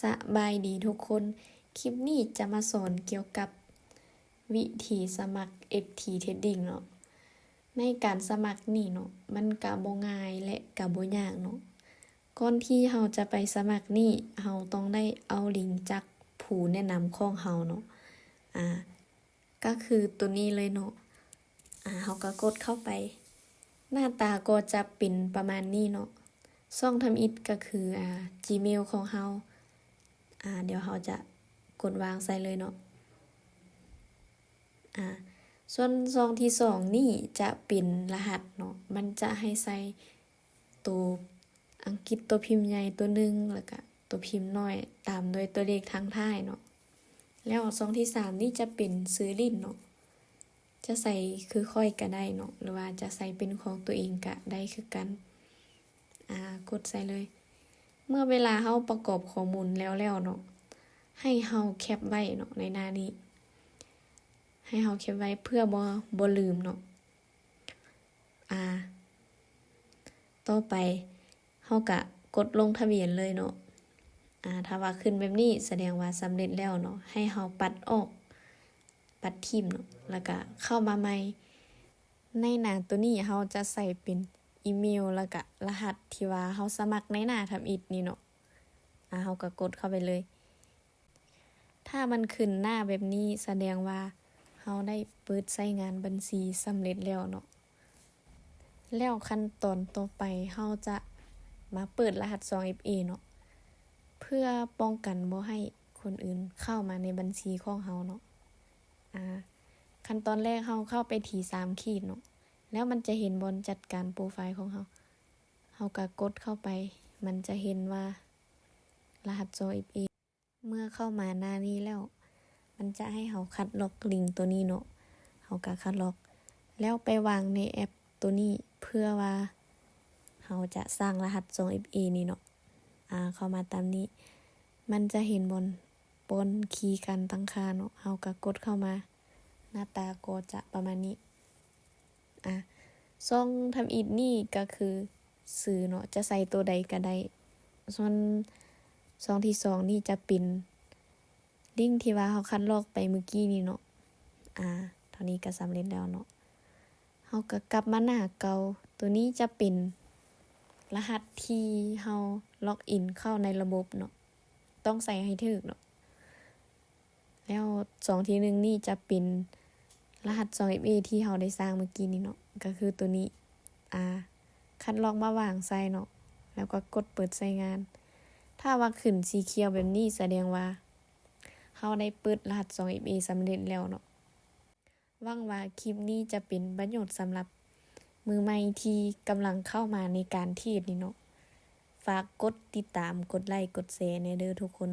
ສະບາຍດີທຸກຄົນ, ຄລິບນີ້ຈະມາສອນກ່ຽວກັບວິທີສະໝັກ ເອັຟທີ Trading ເນາະ. ໃນການສະໝັກນີ້ເນາະ ມັນກະບໍ່ງ່າຍ ແລະ ກະບໍ່ຍາກເນາະ. ກ່ອນທີ່ເຮົາຈະໄປສະໝັກນີ້ ເຮົາຕ້ອງໄດ້ເອົາລິງຈາກຜູ້ແນະນຳຂອງເຮົາເນາະ ອາ ກະຄືໂຕນີ້ເລີຍເນາະ. ອາ ເຮົາກະກົດເຂົ້າໄປ. ໜ້າຕາກໍຈະເປັນປະມານນີ້ເນາະ. ຊ່ອງທຳອິດກະຄື ອາ Gmail ຂອງເຮົາ. ອາ ດຽວເຮົາຈະກົດວາງໃສ່ເລີຍເນາະ. ອາ ສ່ວນຊ່ອງທີສອງນີ້ຈະເປັນລະຫັດເນາະ. ມັນຈະໃຫ້ໃສ່ ໂຕອັງກິດ ໂຕພິມໃຫຍ່ໂຕໜຶ່ງ ແລ້ວກະໂຕພິມນ້ອຍ ຕາມດ້ວຍໂຕເລກທາງທ້າຍເນາະ. ແລ້ວຊ່ອງທີສາມນີ້ຈະເປັນຊື່ຫຼິ້ນເນາະ, ຈະໃສ່ຄືຂ້ອຍກະໄດ້ເນາະ ຫຼືວ່າຈະໃສ່ເປັນຂອງໂຕເອງກະໄດ້ຄືກັນ. ອາ ກົດໃສ່ເລີຍ. ເມື່ອເວລາເຮົາປະກອບຂໍ້ມູນແລ້ວໆເນາະ ໃຫ້ເຮົາແຄັບໄວ້ເນາະ ໃນໜ້ານີ້ ໃຫ້ເຮົາແຄັບໄວ້ເພື່ອບໍ່ ບໍ່ລືມເນາະ. ອາ ຕໍ່ໄປເຮົາກະກົດລົງທະບຽນເລີຍເນາະ. ອາ ຖ້າວ່າຂຶ້ນແບບນີ້ສະແດງວ່າສຳເລັດແລ້ວເນາະ, ໃຫ້ເຮົາປັດອອກ ປັດຖິ້ມເນາະ ແລ້ວກະເຂົ້າມາໃໝ່. ໃນໜ້າໂຕນີ້ເຮົາຈະໃສ່ເປັນອີເມວ ແລ້ວກະລະຫັດທີ່ວ່າເຮົາສະໝັກໃນໜ້າທຳອິດນີ້ເນາະ. ອາ ເຮົາກະກົດເຂົ້າໄປເລີຍ. ຖ້າມັນຂຶ້ນໜ້າແບບນີ້ສະແດງວ່າເຮົາໄດ້ເປີດໃຊ້ງານບັນຊີສຳເລັດແລ້ວເນາະ. ແລ້ວຂັ້ນຕອນຕໍ່ໄປເຮົາຈະມາເປີດລະຫັດຊ່ອງ ເອັຟເອ ເນາະ ເພື່ອປ້ອງກັນບໍ່ໃຫ້ຄົນອື່ນເຂົ້າມາໃນບັນຊີຂອງເຮົາເນາະ. ອາ ຂັ້ນຕອນແລກເຮົາເຂົ້າໄປທີ່ສາມຂີດເນາະ ແລ້ວມັນຈະເຫັນບ່ອນຈັດການໂປຣໄຟລ໌ຂອງເຮົາ. ເຮົາກະກົດເຂົ້າໄປ, ມັນຈະເຫັນວ່າລະຫັດຊ່ອງ ເອັຟເອ. ເມື່ອເຂົ້າມາໜ້ານີ້ແລ້ວ ມັນຈະໃຫ້ເຮົາຄັດລອກລິງໂຕນີ້ເນາະ, ເຮົາກະຄັດລອກ ແລ້ວໄປວາງໃນແອັບໂຕນີ້ ເພື່ອວ່າເຮົາຈະສ້າງລະຫັດຊ່ອງ ເອັຟເອ ນີ້ເນາະ. ອາ ເຂົ້າມາຕາມນີ້ ມັນຈະເຫັນບ່ອນປ້ອນຄີການຕັ້ງຄ່າເນາະ, ເຮົາກະກົດເຂົ້າມາ. ໜ້າຕາກໍຈະປະມານນີ້. ອາ ຊ່ອງທຳອິດນີ້ກະຄືຊື່ເນາະ, ຈະໃສ່ໂຕໃດກະໄດ້. ສ່ວນຊ່ອງທີສອງນີ້ຈະເປັນລິງທີ່ວ່າເຮົາຄັດລອກໄປມື້ກີ້ນີ້ເນາະ. ອາ ເທົ່ານີ້ກະສຳເລັດແລ້ວເນາະ. ເຮົາກະກັບມາໜ້າເກົ່າ. ໂຕນີ້ຈະເປັນລະຫັດທີ່ເຮົາລັອກອິນເຂົ້າໃນລະບົບເນາະ, ຕ້ອງໃສ່ໃຫ້ຖືກເນາະ. ແລ້ວຊ່ອງທີໜຶ່ງນີ້ຈະເປັນລະຫັດຊ່ອງ ເອັຟເອ ທີ່ເຮົາໄດ້ສ້າງມື້ກີ້ນີ້ເນາະ, ກະຄືໂຕນີ້. ອາ ຄັດລອກມາວາງໃສ່ເນາະ, ແລ້ວກໍກົດເປີດໃຊ້ງານ. ຖ້າວ່າຂຶ້ນສີຂຽວແບບນີ້ສະແດງວ່າເຮົາໄດ້ເປີດລະຫັດຊ່ອງ ເອັຟເອ ສຳເລັດແລ້ວເນາະ. ຫວັງວ່າຄລິບນີ້ຈະເປັນປະໂຫຍດສຳລັບມືໃໝ່ທີ່ກຳລັງເຂົ້າມາໃນການເທຣດນີ້ເນາະ. ຝາກກົດຕິດຕາມ, ກົດໄລ, ກົດແຊແດ່ເດີທຸກຄົນ.